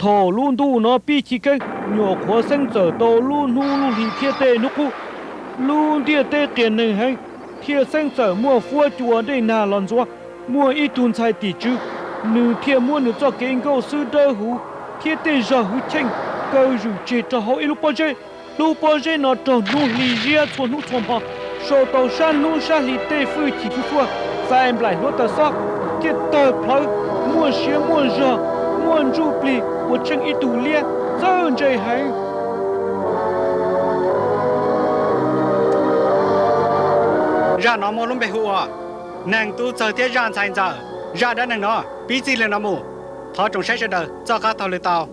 Thaum lub ntuj no pib chiv keeb, nyuam qhuav xeeb txawm tau lub hnub lub hli thiab tej hnub qub. Lub ntiaj teb qias neeg heev, thiab xeeb txawm muaj fuab cua dej nag los ntxuav. Muaj ib tug ntxhais tim tswv, nws thiaj muab nws txoj kev nkauj xwb dawb huv thiab tej zog hwj chim kaw zwm tseg rau hauv ib lub pob zeb. Lub pob zeb no raug hnub hli ziab txhua hnub txhua hmo, sau tau sab hnub sab hli tej fwj chim txhua txhua, txais nplaim hluav taws xob, thiaj tawg plhawv, muaj siav muaj zog, muaj ntsuj plig ua tsheej ib tug liab txawj ntse heev. Zaj no muaj lub npe hu ua Neeg Tub Txawg thiab Zaj Ntxhais Ntxawm. Zaj dab neeg no pib txij li no mus, thov tsoom saib sawv daws txoj qab taug lw tau.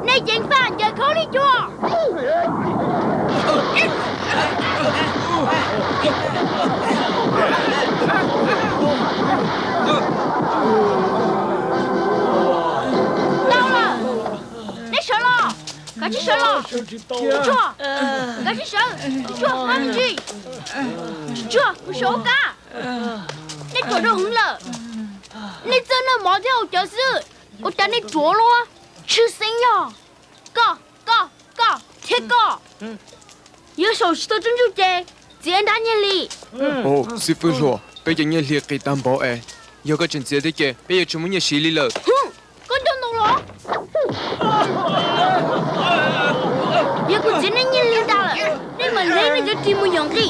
Nej ceev faj ncaws khaub lig cuag. Tau lawm, nej sawv los. Kav tsij sawv los. Tsuag, kav tsij sawv, tsuag, hmab me ntsis. Tsuag, kuv sawv ua kab. Nej ruam rau hwv lawm. Nej txawj noj mov thiab haus cawv xwb, ua cas nej ruam luaj, tshwj xeeb yog koj, koj, koj thiab koj. Yog saum tsis tau tsub ntsuj ces txiav nrab nyiaj hli. Xib fwb hluas, peb cov nyiaj hli qis tag npaum es, yog koj tseem txiav thiab ces peb yuav tsis muaj nyiaj siv li lawm. Koj nco ntau los? Yog kuv txiav nej nyiaj hli tas lawm, nej mam hle nej cov ris mus yom nqi.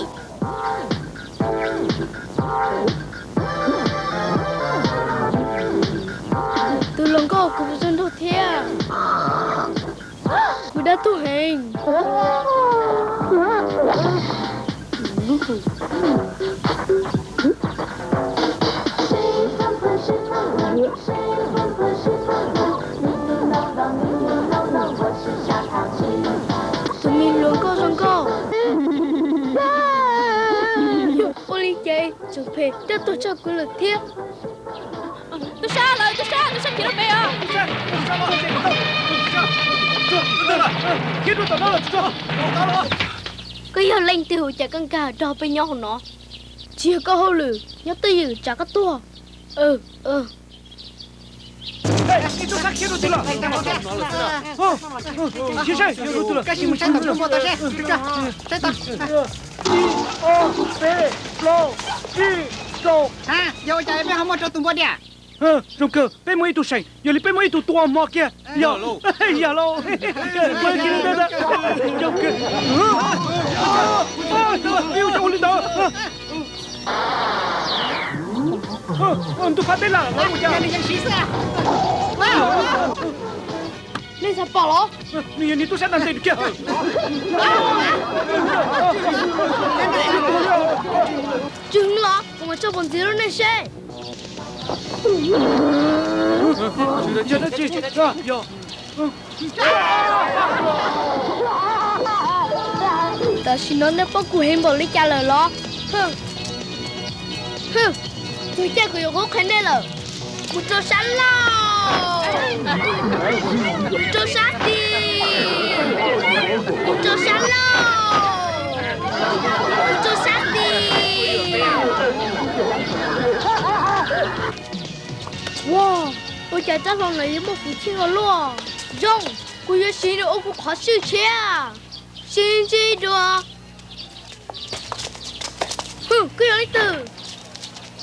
Tus hluas nkauj, kuv puas zoo nraug thiab? Kuv dab tuag heev. Tus me hluas nkauj zoo nkauj, ua li ces tseem phem dab tuag tshaj kuv lawm thiab. Tub sab lawm, tub sab, tub sab khiav rau pem os. Koj yog leej twg ua cas koj nkag rau peb nyob hauv no? Tsis yog koj hauj lwm, nyob twj ywm tsam koj tuag. Ib, ob, peb, plaub, tsib, rau. Yog ua cas peb ho muaj rau tus npua diam? Zoo kawg, peb muaj ib tug seem, yog li peb muaj ib tug tua hmo kiag. Yog, yog lauj. Zoo kawg. Ua li ntawd. Ntuj pab teb lam los ua cas? Nej xav pom los? Nws yog niag tub sab tag tes kiag. Tsis hwv los kuv mam tso pov ntxiv rau nej seb. Tam sim no nej paub kuv heev npaum li cas lawm los? Hwj, tus caj kuv yuav qhuab qhia nej lawm. Mus rau sab laug, mus rau sab xis, mus rau sab laug, mus rau sab xis. Ua, ua cas rab hlau no yuav muaj fwv tsheej ua luaj. Zoo, kuv yuav siv nws ua kuv qhov swj tshiab. Sib ntsib dua. Hwj, koj yog leej twg?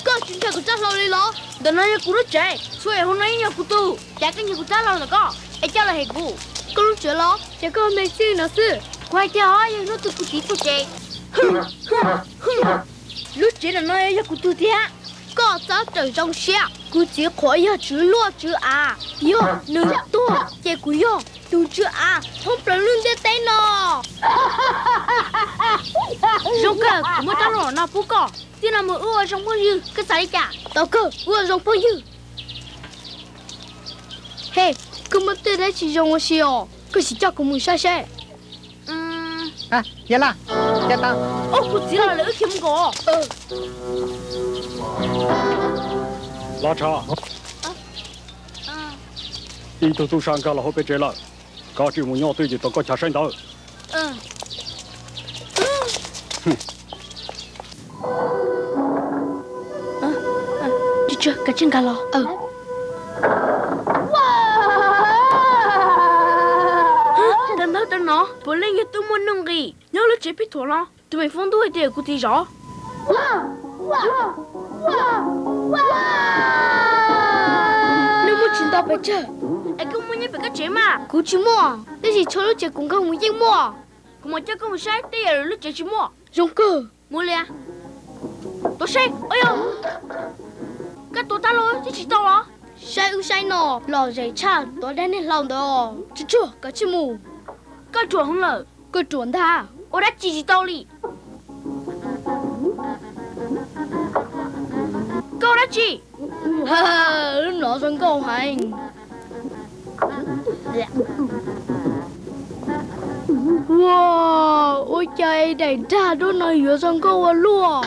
Koj Tsis ntshai kuv rab hlau li los? Ntawm no yog kuv lub tsev. Txhua yam hauv no yeej yog kuv tug. Cas koj nyiag kuv rab hlau ntawm koj es coj los hem kuv? Koj lub tsev los? Ces koj me txwj no xwb. Kuv hais tias yog hnub twg kuv txiv tuaj ces lub tsev ntawm no yog kuv tug thiab. Koj txhob rawm zoo siab, kuv txiv qhuav yog tswv luaj tswv av, yog nws tuag ces kuv yog tus tswv av thoob plaws lub ntiaj teb no. Zoo kawg, kuv muab rab hlau no pub koj, txij no mus wb ua zoo phooj ywg, koj xav li cas? Tau kawg, wb ua zoo phooj ywg. He, koj muaj tej dab tsi zoo ua si os, koj sim coj kuv mus saib seb. Yog laj, cas tau. Ub, kuv txiv los lawm, wb khiav mus nkaum. Los Tshav, ib tug tub sab nkag los hauv peb tsev lawm. Kav tsij mus nyob twj ywm tos koj chav saib ntawd. Kav tsij nkag los. Tau ntawd tau no, puav leej yog tub muaj nuj nqis nyob lub tsev pib thuam los. Tus me foob ntuj hais tias kuv txiv zov. Nej muaj tsis ntau pes tsawg. Es koj muaj nyob pem koj tsev mas. Kuv tsis muaj, tab sis txhua lub tsev kuv nkag mus yeej muaj. Kuv mam coj koj mus saib tej yam lwm lub tsev tsis muaj. Zoo kawg. Mus li. Tuaj saib. Ua yog, koj tuav rab hlau twb tsis tau los? Saib ub saib no, lom zem tshaj tuav dab niag hlau ntawd. Tsuag tsuag, kav tsij mus. Koj ruam heev lawm. Koj ruam ntag. Ua dab tsi tsis tau li? Koj ua dab tsi? Lub no zoo nkauj heev. Ua, ua cas daim dag duab no yuav zoo nkauj ua luaj.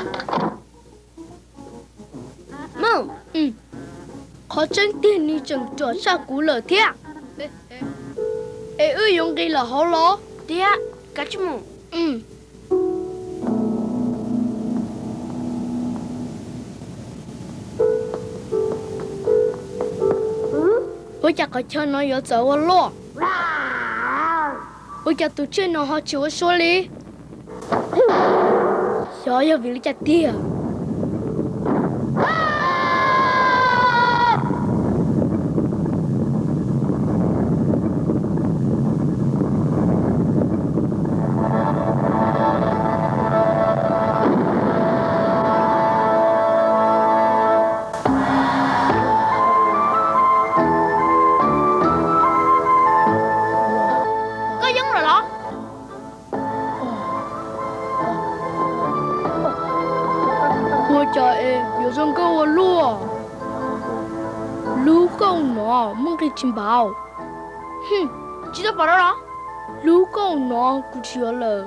Qhov tseeb tiag nws tseem ruam tshaj kuv lawm thiab. Es wb yuav nqis lawm hauv los? Tiag, kav tsij mus. Ua cas qhov chaw no yuav txawv ua luaj? Ua cas tus tsiaj no ho tsis ua suab li? Xyov yog vim li cas tiag. Koj yeej lawm los? Ua cas es yuav zoo nkauj ua luaj? Lub kooj no muaj nqi tsis npaum. Tsis tau pom rau los? Lub kooj no kuv tsis yuav lawm.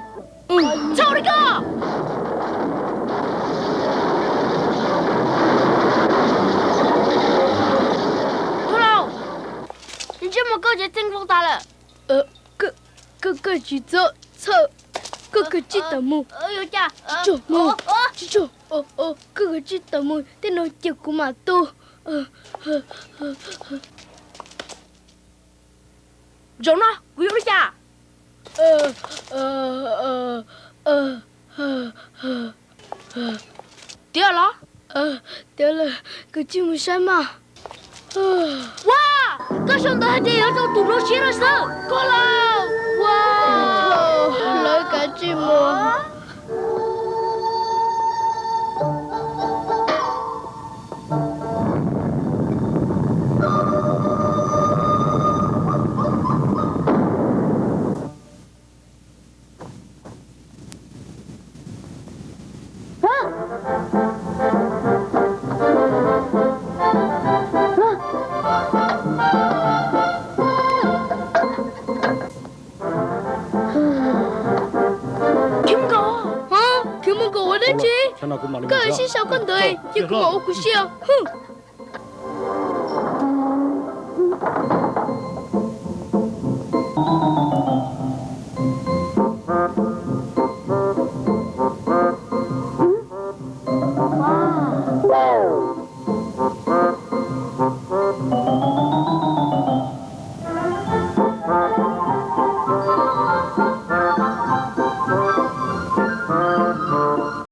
Txhaum li koj! Tub laus, ntsej muag koj ces txeeb vau tas lawm. Koj, koj tsis txhob txhawj, koj kav tsij tawm mus. Tsis tsuag mus, tsis tsuag, koj kav tsij tawm mus, tej no ces kuv mam tu. Zaum no kuv yuav li cas? Tiav los? Tiav lawm, kav tsij mus saib mas. Ua, koj sau ntawv hais tias yuav rau tus hlob siab no xwb. Koj los. Ua, lawv kav tsij mus. Khiv mus nkaum ua dab tsi? Koj sib sau koj ntawd ces kuv mam ua kuv siab.